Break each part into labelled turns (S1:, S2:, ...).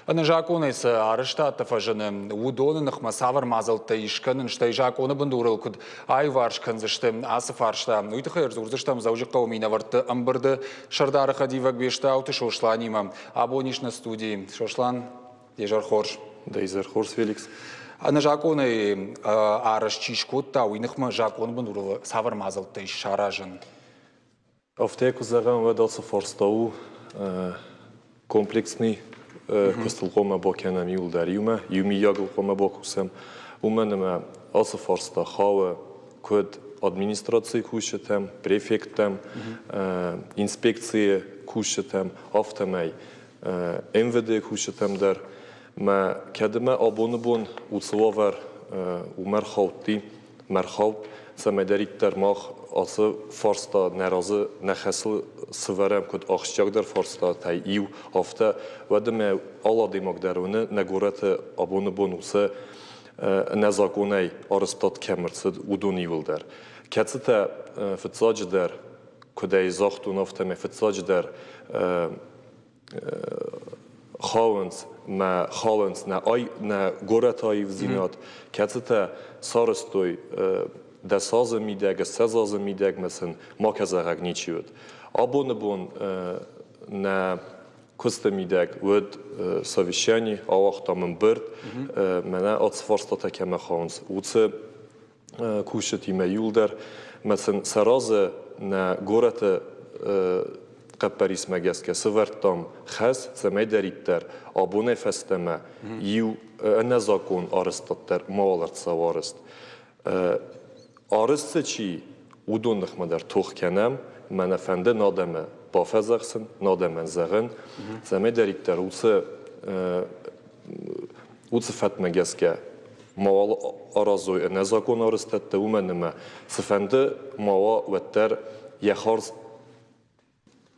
S1: Ӕнӕзакъонӕй цы арӕзтадтӕ фӕзыны, уыдоны ныхмӕ цавӕр мадзӕлттӕ ис кӕнын, стӕй закъоны бындурыл куыд аиуварс кӕндзысты ацы фарста, уый тыххӕй ӕрдзурдзыстӕм Дзӕуджыхъӕуы минӕвӕртты ӕмбырды сӕрдары хӕдивӕг Бестауты Сосланимӕ. Абон ис нӕ студийы. Сослан, де зӕр хорз.
S2: Дӕ изӕр хорз, Феликс.
S1: Ӕнӕзакъонӕй арӕзт чи скодта, уый ныхмӕ закъоны бындурыл цавӕр мадзӕлттӕ ис саразӕн?
S2: Афтӕ куы зӕгъӕм, уӕд ацы фарста у комплексный куыстыл хъуамӕ бакӕнӕм иуылдӕр иумӕ, иумийагыл хъуамӕ бакусӕм, уымӕн ӕмӕ ацы фарста хауы куыд администрацийы кусджытӕм, префекттӕм, инспекцийы кусджытӕм, афтӕмӕй МВД-йы кусджытӕм дӕр. Мӕ кӕд ӕмӕ абоны бон уыцы уавӕр уымӕ рхаудти, мӕ рхауд, цӕмӕйдӕриддӕр мах ацы фарста нӕ разы нӕ хӕсыл сывӕрӕм куыд ахсджиагдӕр фарстатӕй иу, афтӕ, уӕд ӕмӕ алы адӕймаг дӕр уыны, нӕ горӕты абоны бон уыцы ӕнӕзакъонӕй арӕзтад кӕм ӕрцыд, уыдон иуылдӕр, кӕцытӕ фыццаджыдӕр, куыд ӕй загътон, афтӕмӕй фыццаджыдӕр хауынц мӕ халынц нӕ, нӕ горӕты аивдзинад, кӕцытӕ сарӕзтой дӕс азы мидӕг, 20 азы мидӕгмӕ сын макӕзӕгъӕг ничи уыд. Абоны бон нӕ куысты мидӕг уыд совещани, ауагътам ӕмбырд, мӕнӕ ацы фарстатӕ кӕмӕ хауынц, уыцы кусджытимӕ иуылдӕр мӕ сын сӕ разы нӕ горӕты хъӕппӕрисмӕ гӕсгӕ сывӕрдтам хӕс, цӕмӕйдӕриддӕр абонӕй фӕстӕмӕ иу ӕнӕзакъон арӕзтад дӕр мауал ӕрцӕуа арӕзт. Арӕзт чи, уыдон ныхмӕ дӕр тох кӕнӕм, мӕ нӕ фӕнды нӕ адӕмы бафӕдзӕхсын, нӕ адӕмӕн зӕгъын, цӕмӕйдӕриддӕр уыцы уыцы фӕткмӕ гӕсгӕ мауал аразой ӕнӕзакъон арӕзтӕдтӕ, уымӕн ӕмӕ цыфӕнды ма уа, уӕддӕр йӕ хардз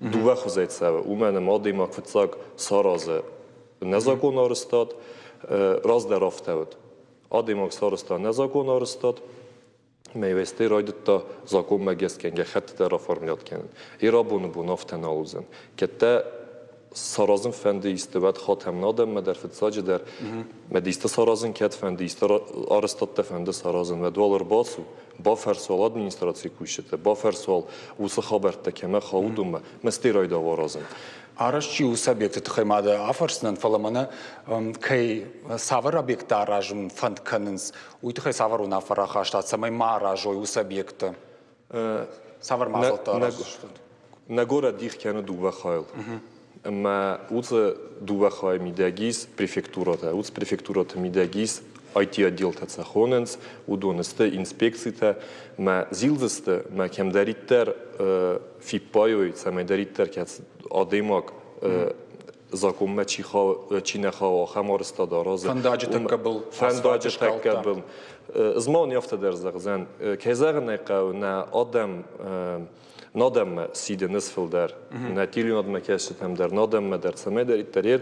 S2: дыууӕ хуызӕй цӕуы. Уымӕн ӕмӕ адӕймаг фыццаг саразы нӕзакъон арӕзтад, раздӕр афтӕ уыд. Адӕймаг сарӕзта нӕзакъон арӕзтад, Мӕйвӕстӕй райдыдта закъонмӕ гӕсгӕ гӕххӕттытӕ рафармлят кӕнын. Йе рабоны бон афтӕ нал уыдзӕн. Кӕд дӕ саразын фӕнды исты, уӕд хатӕм адӕммӕ дӕр фыццаджыдӕр мӕ исты саразын кӕд фӕнды, исты арӕзтадтӕ фӕнды саразын, уӕд уал ӕрбацу, бафӕрс уал администрацийы кусджыты, бафӕрс уал уыцы хабӕрттӕ кӕмӕ хауы, уыдонмӕ, мӕ стӕй райдау аразын.
S1: Арӕзт чи у, уыцы объекты тыххӕй ма дӕ афӕрсдзынӕн, фӕлӕ мӕнӕ кӕй цавӕр объекттӕ аразын фӕнд кӕнынц, Уый тыххӕй цавӕр уынаффӕ рахаста, цӕмӕй ма аразой уыцы объекттӕ? Цавӕр мадзӕлттӕ араздзыстут?
S2: Нӕ горӕт дих кӕны дыууӕ хайыл. Ӕмӕ уыцы дыууӕ хайы мидӕг ис префектурӕтӕ. Уыцы префектурӕты мидӕг ис IT-отделтӕ сӕ хонынц, уыдон сты инспекцитӕ. Мӕ зилдзысты, мӕ кӕмдӕриддӕр фиппайой, цӕмӕйдӕриддӕр кӕцы адӕймаг законмӕ чи, чи нӕ хауы, ахӕм арӕзтад аразы.
S1: Фӕндаджы тӕккӕ был.
S2: Фӕндаджы тӕккӕ был. Ызмон афтӕ дӕр зӕгъдзӕн, кӕй зӕгъын ӕй хъӕуы, нӕ адӕм надӕммӕ сидынц фылдӕр. Нӕ телеуынадмӕ кӕсджытӕм дӕр, надӕммӕ дӕр, цӕмӕйдӕриддӕр ер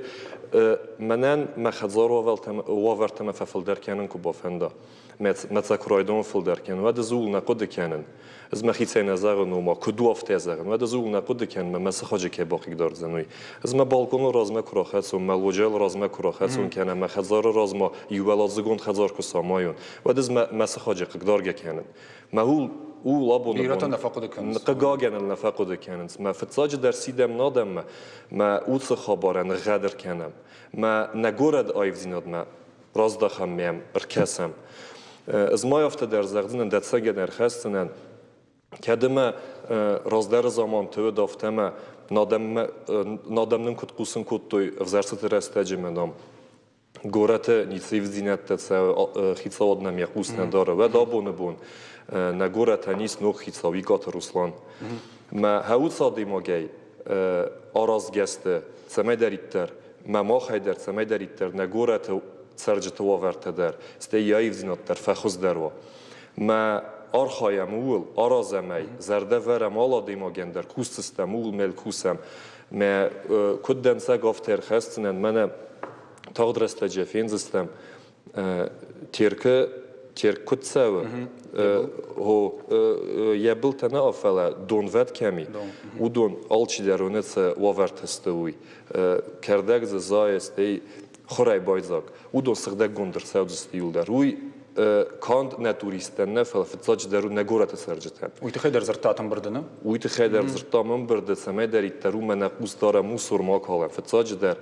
S2: мӕнӕн мӕ хӕдзар уавӕртӕмӕ фӕфылдӕр кӕнын куы бафӕнда, мӕ цӕкуырайдон фылдӕр кӕнын, уӕд ӕз ууыл нӕ хъуыды кӕнын. Ӕз мӕхицӕй нӕ зӕгъын, ома куыд у афтӕ зӕгъын, уӕд ӕз ууыл нӕ хъуыды кӕнын, мӕ сыхаджы кӕй бахъыгдардзӕн, уый. Ӕз мӕ балкъоны размӕ куы рахӕцон, мӕ лоджӕйыл размӕ куы рахӕцон кӕнӕ мӕ хӕдзары размӕ иуӕладзыгон хӕдзар куы самайон, уӕд ӕз мӕ сыхаджы хъыгдаргӕ кӕнын. Мӕ ууыл абоны
S1: Бирӕтӕ нӕ фӕхъуыды кӕнынц.
S2: Хъыгагӕн ыл нӕ фӕхъуыды кӕнынц. Мӕ фыццаджыдӕр сидӕм надӕммӕ, мӕ уыцы хабарӕн ӕгъгъӕдӕр кӕнӕм. Мӕ нӕ горӕт аивдзинадмӕ раздахӕм мӕм, ӕркӕсӕм. Ӕз ма афтӕ дӕр зӕгъдзынӕн, дӕццӕгӕн ӕрхӕсдзынӕн, кӕд ӕмӕ раздӕры заманты уыд, афтӕ ӕмӕ надӕм нын куыд хъусын кодтой ӕвзӕрстыты рӕстӕджы мӕ дам, горӕты ницы ивддзинӕдтӕ хицауад нӕм йӕ хъус нӕ дары. Уӕд абоны бон нӕ горӕтӕн ис ног хицау Икъаты Руслан. Мӕ хӕуц адӕймагӕй аразгӕ сты, цӕмӕйдӕриддӕр мӕ махӕй дӕр, цӕмӕйдӕриддӕр нӕ горӕты цӕрджыты уавӕртӕ дӕр, стӕй йӕ аивдзинад дӕр фӕхуыздӕр уа. Мӕ архайӕм ууыл, аразӕм ӕй, зӕрдӕ вӕрӕм алы адӕймагӕн дӕр, кусдзыстӕм, ууыл мӕл кусӕм. Мӕ куыд дӕнцӕг, афтӕ ӕрхӕсдзынӕн, мӕнӕ тагъд рӕстӕджы фендзыстӕм, Теркы Терк куыд цӕуы, о, йӕ былтӕ нӕ, фӕлӕ донвӕд кӕм и, уыдон алчидӕр уыны, цы уавӕрты сты, уый. Кӕрдӕг дзы зайы, стӕй Хурӕй байдзаг. Уыдон сыгъдӕггонд ӕрцӕудзысты иуылдӕр. Уый канд нӕ туристтӕн нӕ, фӕлӕ фыццаджыдӕр у нӕ горӕты цӕрджытӕн.
S1: Уый тыххӕй дӕр дзырдтат ӕмбырды, нӕ?
S2: Уый тыххӕй дӕр дзырдтам ӕмбырды, цӕмӕйдӕриддӕр уымӕ нӕ хъус дарӕм, мусор ма калӕм. Фыццаджыдӕр,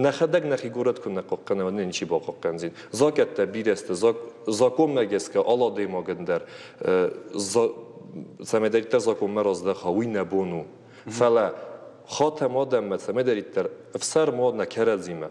S2: нӕхӕдӕг нӕхи горӕт куы нӕ хъахъхъӕнӕм, уӕд нӕ ничи бахъахъхъӕндзин. Закъӕттӕ бирӕ сты, законмӕ гӕсгӕ алы адӕймагӕн дӕр цӕмӕйдӕриддӕр законмӕ раздӕха, уый нӕ бон у. Фӕлӕ хатӕм адӕммӕ цӕмӕйдӕриддӕр ӕфсӕрм уӕд нӕ кӕрӕдзимӕ.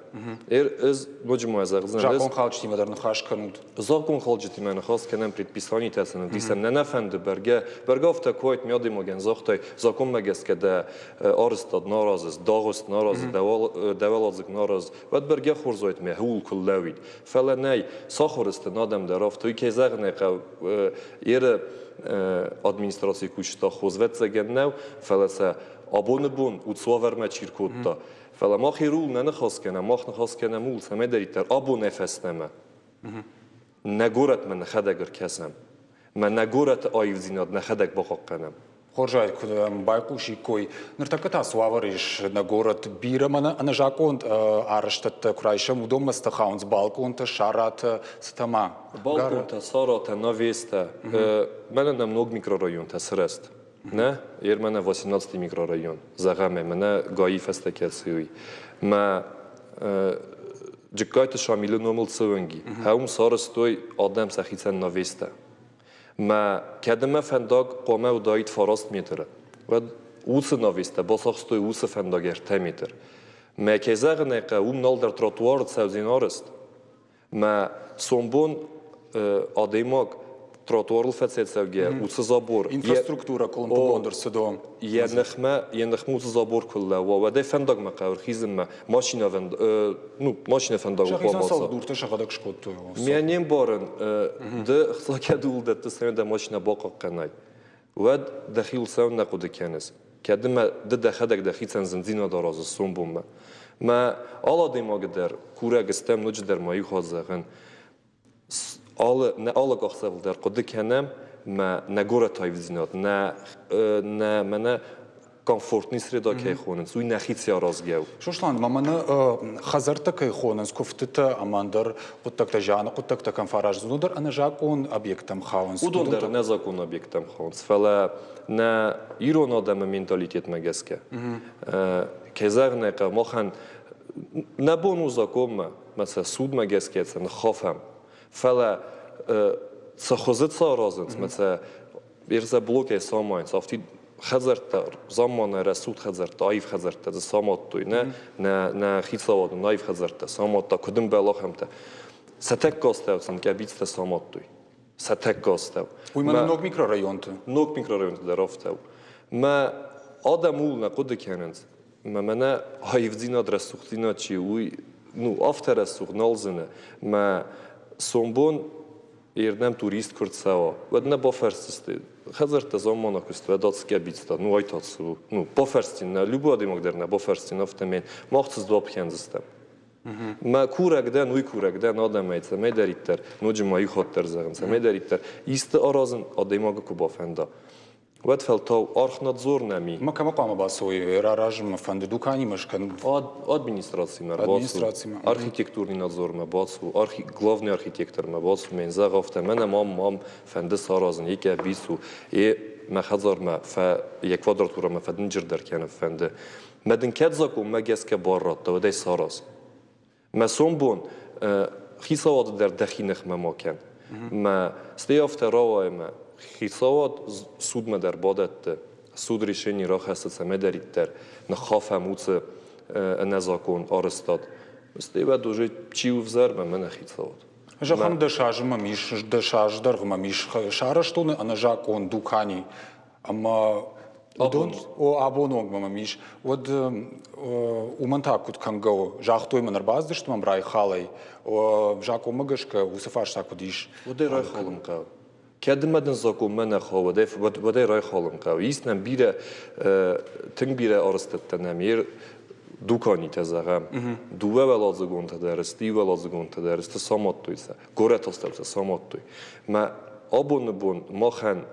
S2: Ӕз ноджы ма зӕгъдзынӕн.
S1: Закъонхалджытимӕ дӕр ныхас кӕнут.
S2: Закъонхалджытимӕ ныхас кӕнӕм, предписанитӕ сын ӕвдисӕм. Нӕ нӕ фӕнды бӕргӕ. Бӕргӕ афтӕ куы уайд, ме адӕймагӕн загътай, законмӕ гӕсгӕ дӕ арӕзтад на аразыс, дагъуыст на аразыс, дӕ уӕладзыг на аразыс, уӕд бӕргӕ хорз уайд, мӕ ууыл куы лӕууид. Фӕлӕ нӕй, сахуыр сты адӕм дӕр афтӕ. Уый кӕй зӕгъын ӕй хъӕуы, Еры администрацийы кусджытӕ хозвӕццӕгӕн нӕу, фӕлӕ сӕ абоны бон уыцы уавӕрмӕ чи ркодта. Фӕлӕ мах Ирул нӕ ныхас кӕнӕм, мах ныхас кӕнӕм ууыл, цӕмӕйдӕриддӕр абонӕй фӕстӕмӕ нӕ горӕтмӕ нӕхӕдӕг ӕркӕсӕм, мӕ нӕ горӕты аивдзинад нӕхӕдӕг бахъахъхъӕнӕм.
S1: Хорзӕй куы байхъусиккой. Ныртӕккӕ та цы уавӕр ис нӕ горӕт? Бирӕ мӕнӕ ӕнӕзакъон арӕзтӕдтӕ куы райсӕм, уыдонмӕ цытӕ хауынц? Балкъонтӕ, саратӕ, цытӕ ма?
S2: Балкъонтӕ, саратӕ, навестӕ. Мӕнӕ нӕм ног микрорайонтӕ сырӕзт. Нӕ, ер мӕнӕ 18 микрорайон, зӕгъӕм, мӕнӕ ГАИ фӕстӕ кӕцы уый. Мӕ Джыккайты Шамилы номыл цӕуӕнги. Хӕум сарӕзтой адӕм сӕхицӕн навестӕ. Мӕ кӕдмӕ фӕндаг хъуамӕ уыдаид фараст метры, уӕд уыцы навестӕ бацахстой уыцы фӕндаг ӕртӕ метр. Мӕ кӕй зӕгъын ӕй хъӕуы, уым нал дӕр тротуар цӕудзӕн арӕзт. Мӕ сомбон адӕймаг тротуарыл фӕцӕйцӕугӕ уыцы забор
S1: Инфраструктурӕ къуылымпыгонд ӕрцыд.
S2: Йӕ ныхмӕ йӕ ныхмӕ уыцы забор куы лӕууа, уӕд ӕй фӕндагмӕ хъӕуы ӕрхизынмӕ, машинӕ ну, машинӕ фӕндагыл
S1: хъуамӕ Сӕхицӕн дуртӕ сӕхӕдӕг скодтой.
S2: Мӕ не мбарын, ды хца кӕд ууыл дӕттыс, цӕмӕй дӕ машинӕ бахъахъхъӕнай, уӕд дӕхиуыл цӕуын нӕ хъуыды кӕныс. Кӕд мӕ ды дӕхӕдӕг дӕхицӕн зындзинад аразыс сомбонмӕ. Мӕ алы адӕймагы дӕр курӕг стӕм ноджыдӕр ма иу хатт зӕгъын, алы, нӕ алы къахдзӕфыл дӕр хъуыды кӕнӕм, мӕ нӕ горӕты аивдзинад, нӕ, нӕ мӕнӕ комфортный среда кӕй хонынц, уый нӕхицӕй аразгӕ у.
S1: Сослан, ма мӕнӕ хӕдзӕрттӕ кӕй хонынц, куывдтытӕ ӕмӕ ӕндӕр хъуыддӕгтӕ, зианы хъуыддӕгтӕ кӕм фӕаразынц, уыдон дӕр ӕнӕзакъон объекттӕм хауынц.
S2: Уыдон дӕр ӕнӕзакъон объекттӕм хауынц, фӕлӕ нӕ ирон адӕмы менталитетмӕ гӕсгӕ, кӕй зӕгъын ӕй хъӕуы, махӕн нӕ бон у законмӕ, мӕ сӕ судмӕ гӕсгӕ сӕ ныххафӕм. Фӕлӕ цы хуызы цы аразынц, мӕ сӕ ӕрдзӕ блокӕй самайынц, афтид хӕдзӕрттӕ, замманай рӕсугъд хӕдзӕрттӕ, аив хӕдзӕрттӕ дзы самадтой, нӕ, нӕ, нӕ хицауад нын аив хӕдзӕрттӕ самадта, куыд ӕмбӕлы, ахӕмтӕ. Сӕ тӕккӕ астӕу сын къӕбицтӕ самадтой. Сӕ тӕккӕ астӕу.
S1: Уый мӕнӕ ног микрорайонты?
S2: Ног микрорайонты дӕр афтӕ у. Мӕ адӕм ууыл нӕ хъуыды кӕнынц. Мӕ мӕнӕ аивдзинад, рӕсугъддзинад чи у, уый, ну, афтӕ рӕсугъд нал зыны. Мӕ сомбон ердӕм турист куы рцӕуа, уӕд нӕ бафӕрсдзысты, хӕдзӕрттӕ заммана куыст, уӕд ацгӕ бицта, ну, ай та цы у? Ну, бафӕрсдзин нӕ, любой адӕймаг дӕр нӕ бафӕрсдзин, афтӕмӕй мах цы дзуапп кӕндзыстӕм. Мӕ курӕг дӕн, уый курӕг дӕн адӕмӕй, цӕмӕйдӕриддӕр, ноджы ма иу хатт дӕр зӕгъын, цӕмӕйдӕриддӕр исты аразын адӕймагы куы бафӕнда, уӕд фӕлтау архнадзор нӕм и.
S1: Ма кӕмӕ хъуамӕ бацӕуой? Раразынмӕ фӕнды дуканимӕ скӕн?
S2: Администрацимӕ ӕрбацу, архитектурный надзормӕ бацу, главный архитектормӕ бацу, мен зӕгъ афтӕ, мӕнӕ мам, мам фӕнды саразын, е бицу, е мӕ хӕдзармӕ фӕ, йӕ квадратурӕмӕ фӕдынджырдӕр кӕнын фӕнды. Мӕ дын кӕд закъонмӕ гӕсгӕ бар радта, уӕд ӕй сараз. Мӕ сомбон хицауады дӕр дӕхи ныхмӕ ма кӕн. Мӕ стӕй афтӕ рауайы мӕ хицауад судмӕ дӕр бадӕтты, суд решени рахӕссы цӕмӕдӕриддӕр, ныххафӕм уыцы ӕнӕзакон арӕзтад. Стӕй уӕд уже чи у взӕр, мӕ мӕнӕ хицауад.
S1: Зӕгъӕм, 10 азы мӕм ис, 10 азы дӕргъы мӕм ис сарӕзтон ӕнӕзакъон дукани. Ӕмӕ уыдон, о, абоны онг мӕм ис, уӕд уымӕн та куыд кӕнгӕ у? Загътой мын, ӕрбацыдысты мӕм райхалӕй. Закъонмӕ гӕсгӕ уыцы фарста куыд ис?
S2: Уӕд ӕй райхалын хъӕуы. Кӕд ӕмӕ дын закъонмӕ нӕ хауы, уӕд ӕй райхалын хъӕуы. Ис нӕм бирӕ, тынг бирӕ арӕзтӕдтӕ нӕм дуканитӕ, зӕгъӕм, дыууӕуӕладзыгонтӕ дӕр сты, иуӕладзыгонтӕ дӕр сты, самадтой сӕ, горӕты астӕу сӕ самадтой. Мӕ абоны бон махӕн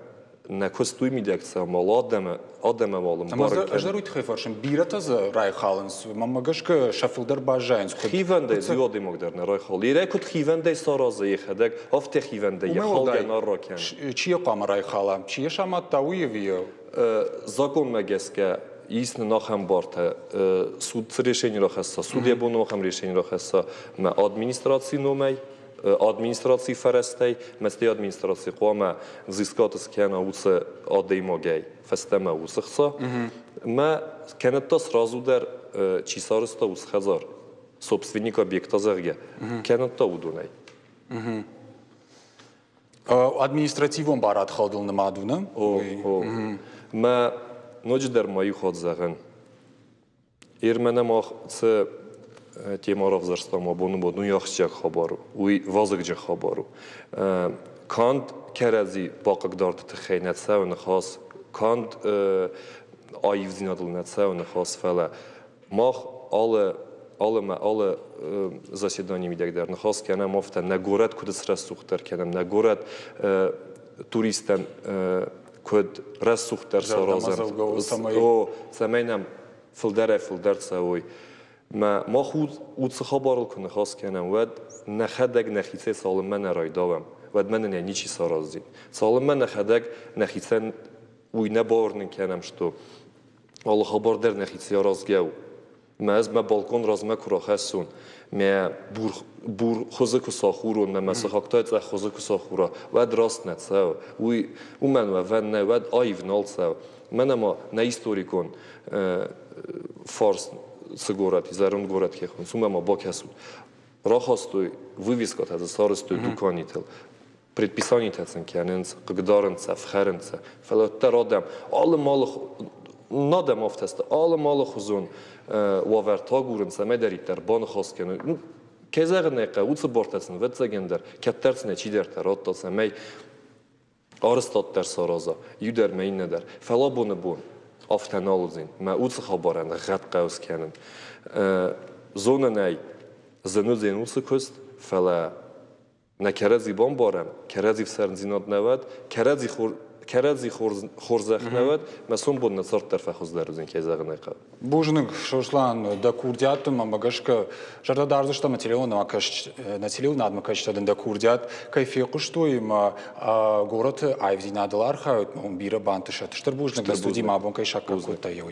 S2: Нӕ куыст уый мидӕг цӕуы, ӕмӕ адӕмы адӕмы уал ӕмбарын
S1: кӕнын. Ӕз дӕр уый тыххӕй фӕрсын, бирӕтӕ дзы райхалынц, мӕнмӕ гӕсгӕ сӕ фылдӕр баззайынц.
S2: Хивӕндӕй дзы адӕймаг дӕр нӕ райхалы. Ирӕ куыд хивӕндӕй саразы йӕхӕдӕг, афтӕ хивӕндӕй йӕ халгӕ нӕ ракӕны.
S1: Чи йӕ хъуамӕ райхала? Чи йӕ самадта, уый ӕви йӕ?
S2: Законмӕ гӕсгӕ ис нын ахӕм бартӕ, суд цы решение рахӕсса, суд йӕ бон ахӕм решение рахӕсса мӕ администрацийы номӕй, администрацийы фӕрӕзтӕй, мӕстӕй администраци хъуамӕ взыскаты скӕна уыцы адӕймагӕй фӕстӕмӕ уыцы хца. Мӕ кӕнӕ та сразу дӕр чи сарӕзта уыцы хӕдзар, собственник объекта, зӕгъгӕ, кӕнӕ та уыдонӕй.
S1: Административон барадхӕлдыл нымад у, нӕ?
S2: О, о. Мӕ ноджыдӕр ма иу хатт зӕгъын. Ермӕнӕ мах цы тема равзӕрстам абоны бон, уый ахсджиаг хабар у, уый вазыгджын хабар у. Канд кӕрӕдзи бахъыгдарды тыххӕй нӕ цӕуы ныхас, канд аивдзинадыл нӕ цӕуы ныхас, фӕлӕ мах алы алы мӕ алы заседанийы мидӕг дӕр ныхас кӕнӕм афтӕ, нӕ горӕт куыд срӕсугъддӕр кӕнӕм, нӕ горӕт туристтӕн куыд рӕсугъддӕр саразӕм, цӕмӕй нӕм фылдӕрӕй-фылдӕр цӕуой. Мӕ мах уыцы хабарыл куы ныхас кӕнӕм, уӕд нӕхӕдӕг нӕхицӕй цалынмӕ нӕ райдауӕм, уӕдмӕ нын йӕ ничи сараздзӕн. Цалынмӕ нӕхӕдӕг нӕхицӕн уый нӕ бауырнын кӕнӕм, что алы хабар дӕр нӕхицӕй аразгӕ у. Мӕ ӕз мӕ балкон размӕ куы рахӕссон, мӕ бур, бур хуызы куы сахурон, мӕ мӕ сыхӕгтӕй цъӕх хуызы куы сахура, уӕд раст нӕ цӕуы. Уый уымӕн уӕвӕн нӕй, уӕд аив нал цӕуы. Мӕнӕ ма нӕ историкон фарс цы горӕт, зӕронд горӕт ке хонынц, уымӕ ма бакӕсут. Рахастой вывескӕтӕ дзы сарӕзтой дуканитыл. Предписанитӕ сын кӕнынц, хъыгдарынц сӕ, ӕфхӕрынц сӕ. Фӕлӕ уӕддӕр адӕм алы малы адӕм афтӕ сты, алы малыхуызон уавӕртӕ агурынц, цӕмӕйдӕриддӕр баныхас кӕной. Ну, кӕй зӕгъын ӕй хъӕуы, уыцы бартӕ сын, ӕвӕццӕгӕн дӕр, кӕддӕр сын чидӕртӕ радта, цӕмӕй арӕзтад дӕр сараза, иу дӕр мӕ иннӕ дӕр. Фӕлӕ абоны бон афтӕ нал уыдзӕн, мӕ уыцы хабарӕн гъӕд хъӕуы скӕнын. Зонын ӕй, зын уыдзӕн уыцы куыст, фӕлӕ нӕ кӕрӕдзи бамбарӕм, кӕрӕдзи фсӕрндзинад нӕ уӕд, кӕрӕдзи, хор, кӕрӕдзи хорзӕх нӕ уӕд, мӕ сомбон нӕ цард дӕр фӕхуыздӕр уыдзӕн, кӕй зӕгъын ӕй хъӕуы.
S1: Бузныг, Сослан, дӕ курдиат дын мӕнмӕ гӕсгӕ зӕрдӕ дардзыстӕм нӕ телеуынадмӕ кӕсджытӕ дын дӕ курдиат кӕй фехъуыстой ӕмӕ горӕты аивдзинадыл архайут, уым бирӕ бантысӕд. Стыр бузныг, дӕ студимӕ абон кӕй саккаг кодтай, уый.